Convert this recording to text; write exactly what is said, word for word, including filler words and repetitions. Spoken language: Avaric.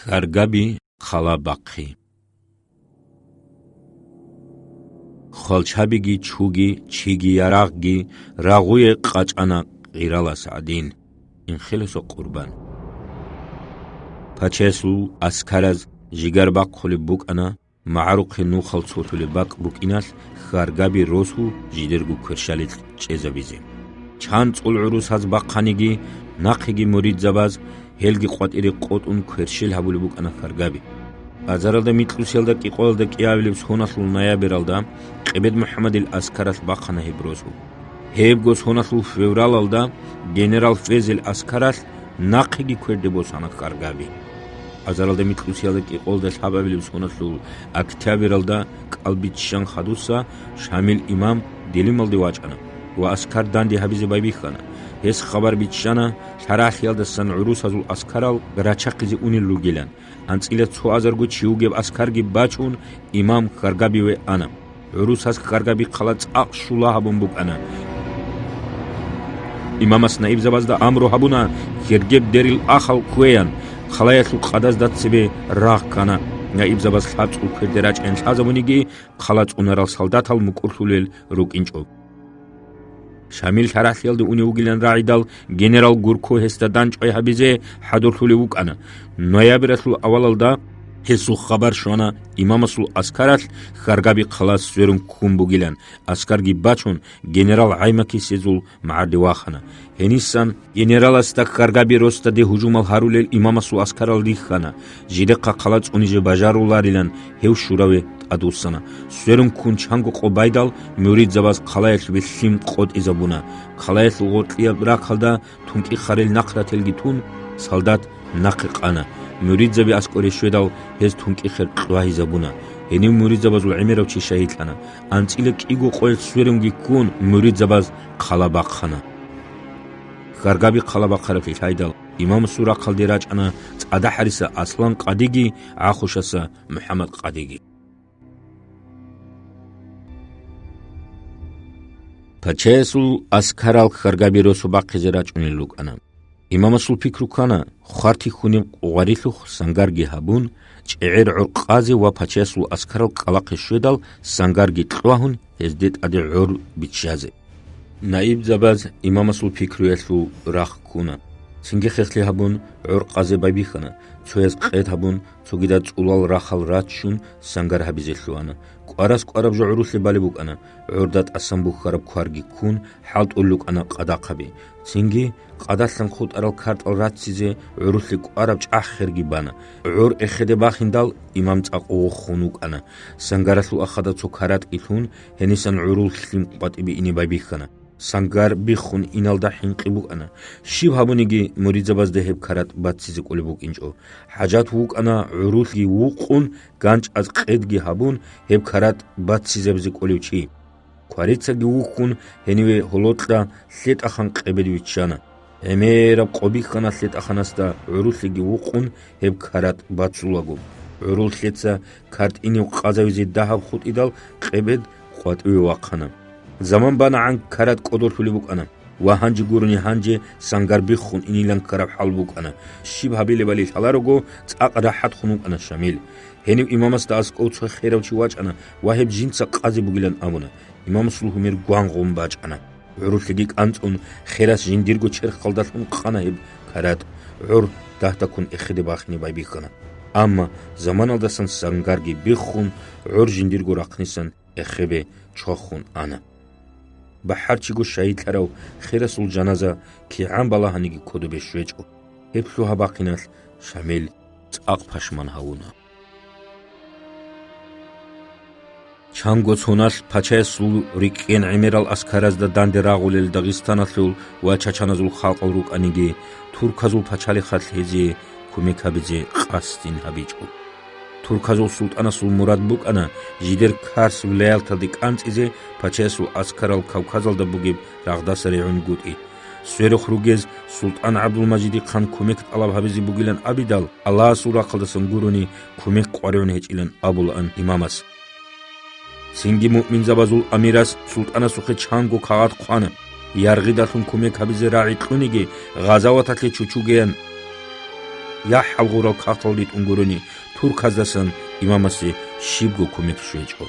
Хьаргаби хъала бахъи. Хвалчабиги чуги, чиги ярагъги рагъуе къачӀана къиралас гӀадин, инхеласул къурбан. Пачаясул аскараз жигар бахъулеб букӀана, магӀарухъе нухал цолъулеб бакӀ букӀиналъ Хьаргаби росу жидерго кверщаликь чӀезабизе. Чан цӀул гӀурусаз бахъаниги, нахъеги муридзабаз гьелги къватӀире къотӀун кверщел гьабулеб букӀана Хьаргаби. Азаралда микьусиялда кӀикъоялда кӀиабилеб соналъул ноябралда Къебед МухӀаммадил аскаралъ бахъана гьеб росу. Гьебго соналъул февралалда генерал Фезел аскаралъ нахъеги кверде босана Хьаргаби. Азаралда микьусиялда кӀикъоялда лъабабилеб соналъул октябралда кӀалбиччан хадуса Шамил имам Делималде вачӀана ва аскар данде гьабизе байбихьана. Гьес хабар биччана лъарагӀлъиялдасан гӀурусазул аскарал рачахъизе унел ругилан. АнцӀила цо азарго чи вугеб аскарги бачун, имам Хьаргабиве ана. ГӀурусаз Хьаргаби хъала цӀакъ щула гьабун букӀана. Имамас наибзабазда амру гьабуна, хьергеб дерил ахал кквеян, хъалаялъул къадазда цебе рагъ ккана. Наибзабаз лъабцӀул кверде рачӀайин лъазабуниги, хъала цӀунарал солдатал мукӀурлъулел рукӀинчӀо. Шамил лъарагӀлъиялде унев вугилан рагӀидал, генерал Гурко гьесда дандчӀвай гьабизе хӀадурлъулев вукӀана. Ноябралъул авалалда гьесул хабар щвана имамасул аскаралъ Хьаргаби хъалас сверун ккун бугилан, аскарги бачун, генерал ГӀаймакисезул магӀарде вахана. Гьенисан генераласда Хьаргаби росдаде гьужумал гьарулел имамасул аскарал рихьана, жидехъа хъала цӀунизе бажаруларилан гьев щураве тӀадвуссана. Сверун ккун чанго къо байдал, муридзабаз хъалаялъубе лъим къотӀизабуна. Хъалаялъул гъоркьияб рахъалда тункӀихъарил нахърателги тун, солдат нахъе къана. Муридзаби аскӀоре щведал, гьез тункӀихъер кьвагьизабуна. Гьенив муридзабазул гӀемерав чи шагьидлъана. АнцӀила кӀиго къоялъ сверунги ккун, муридзабаз хъала бахъана. Хьаргаби хъала бахъараблъи лъайдал, имамасул рахъалде рачӀана ЦӀадахӀариса Аслан къадиги, ГӀахушаса МухӀаммад къадиги. Пачаясул аскарал Хьаргаби росу бахъизе рачӀунел рукӀана. Имамасул пикру ккана, хварти хьунеб къугъарилъухъ сангарги гьабун, чӀегӀер гӀур къазе ва пачаясул аскарал кӀкӀалахъе щведал, сангарги кьвагьун, гьезде тӀаде гӀур биччазе. Наибзабаз имамасул пикруялъул рахъ ккуна. Цинги хехлъи гьабун, гӀур къазе байбихьана, цояз къед гьабун, цогидаз цӀулал рахал раччун, сангар гьабизе лъугьана. КӀварас кӀвараб жо гӀурулъе балеб букӀана, гӀурда тӀасан бухьараб кварги ккун, хӀалтӀулел рукӀана къадахъаби. Цинги къадалъан хутӀарал картӀал раццизе гӀурулъе кӀвараб чӀахӀ-херги бана. ГӀур эхеде бахиндал, имам цӀакъ вухун вукӀана. Сангаралъул ахада цо каратӀги лъун, гьенисан гӀурул лъим къватӀибе ине байбихьана. Сангар биххун иналда хӀинкъи букӀана. Щиб гьабуниги, муридзабазда гьеб каратӀ баццизе кӀолеб букӀинчӀо. ХӀажат вукӀана гӀурулъги вукъун, ганчӀаз къедги гьабун, гьеб каратӀ баццизабизе кӀолев чи. Кварицаги вухьун, гьениве гьолокьа лъетӀахан Къебед виччана. ГӀемераб къо бихьана лъетӀаханасда, гӀурулъеги вукъун, гьеб каратӀ бацулаго. ГӀурул лъеца картӀинив къазавизе дагьаб хутӀидал, Къебед къватӀиве вахъана. Заман банагӀан каратӀ кӀодорлъулеб букӀана. Ва гьанже гурони гьанже сангар биххун инилан ккараб хӀал букӀана. Щиб гьабилебали лъаларого, цӀакъ рахӀатхун вукӀана Шамил. Гьенив имамасда аскӀов цо херав чи вачӀана ва гьеб жинца къазе бугилан абуна. Имамасул гьумер гвангъун бачӀана. ГӀурулъеги кӀанцӀун, херас жиндирго черхалдалъун къана гьеб каратӀ. ГӀур дагьдаккун эхеде бахине байбихьана. Амма заманалдасан сангарги биххун, гӀур жиндирго рахънисан эхебе чвахун ана. БахӀарчиго шагьидлъарав херасул жаназа кигӀан балагьаниги кодобе щвечӀо. Гьеб лъугьа-бахъиналъ Шамил цӀакъ пашман гьавуна. Чанго соналъ пачаясул рикӀкӀен гӀемерал аскаразда данде рагъулел дагъистаналъул ва чачаназул халкъал рукӀаниги, турказул пачалихъалъ гьезие кумек гьабизе къасдин гьабичӀо. Турказул султӀанасул мурад букӀана жидер Карс вилаяталде кӀанцӀизе пачаясул аскарал Кавказалда бугеб рагъдаса регӀунгутӀи. Сверухъ ругез султӀан ГӀабдулмажидихъан кумек тӀалаб гьабизе бугилан абидал, Аллагьасул рахъалдасан гурони кумек къваригӀун гьечӀилан абулаан имамас. Цинги муъминзабазул амирас султӀанасухъе чанго кагъат хъвана, яргъидалъун кумек гьабизе рагӀи кьуниги, гъазаваталъе чучугеян. яхӀ гьалгъурал кагътал ритӀун гурони, турказдасан имамасе щибго кумек щвечӀо.